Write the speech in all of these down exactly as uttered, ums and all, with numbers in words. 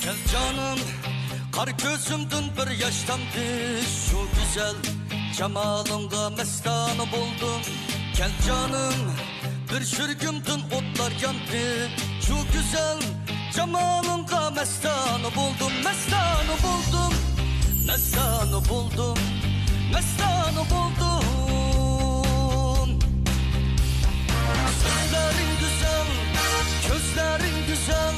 كەل جانىم، قارا كۆزۈمدىن بىر ياش تامدى، شۇ گۈزەل جامالىڭغا مەستانە بولدۇم. كەل جانىم، بىر شۈرگۈمدىن ئوتلار ياندى، شۇ گۈزەل جامالىڭغا مەستانە بولدۇم، مەستانە بولدۇم، مەستانە بولدۇم، مەستانە بولدۇم. سۆزلەرىڭ گۈزەل، كۆزلەرىڭ گۈزەل،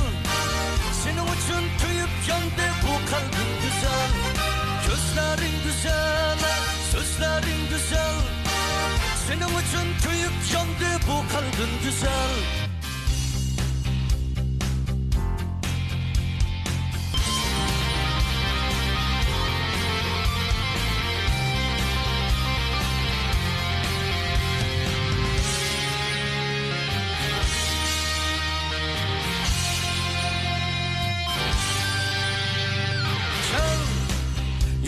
سېنىڭ ئۈچۈن كۆيۈپ ياندى بۇ قەلبىم گۈزەل. كۆزلەرىڭ گۈزەل، سۆزلەرىڭ گۈزەل، سېنىڭ ئۈچۈن كۆيۈپ ياندى بۇ قەلبىم گۈزەل. كەل،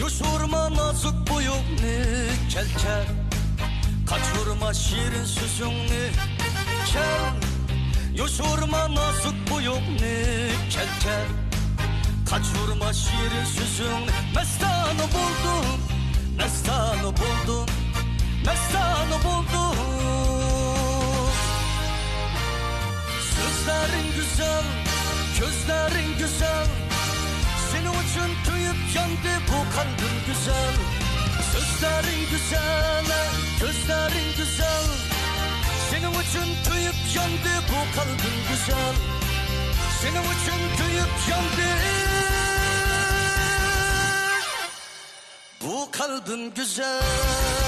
يوشۇرما نازۇك بويۇڭنى، كەل، كەل. قاچۇرما شېرىن سۆزۈڭنى، كەل. يوشۇرما نازۇك بويۇڭنى، كەل، كەل. قاچۇرما شېرىن سۆزۈڭنى. مەستانە بولدۇم، مەستانە بولدۇم، مەستانە بولدۇم. سۆزلەرىڭ گۈزەل، كۆزلەرىڭ گۈزەل، سېنىڭ ئۈچۈن كۆيۈپ ياندى بۇ قەلبىم گۈزەل. سۆزلەرىڭ گۈزەل، كۆزلەرىڭ گۈزەل، سېنىڭ ئۈچۈن كۆيۈپ ياندى بۇ قەلبىم گۈزەل. سېنىڭ ئۈچۈن كۆيۈپ ياندى بۇ قەلبىم گۈزەل.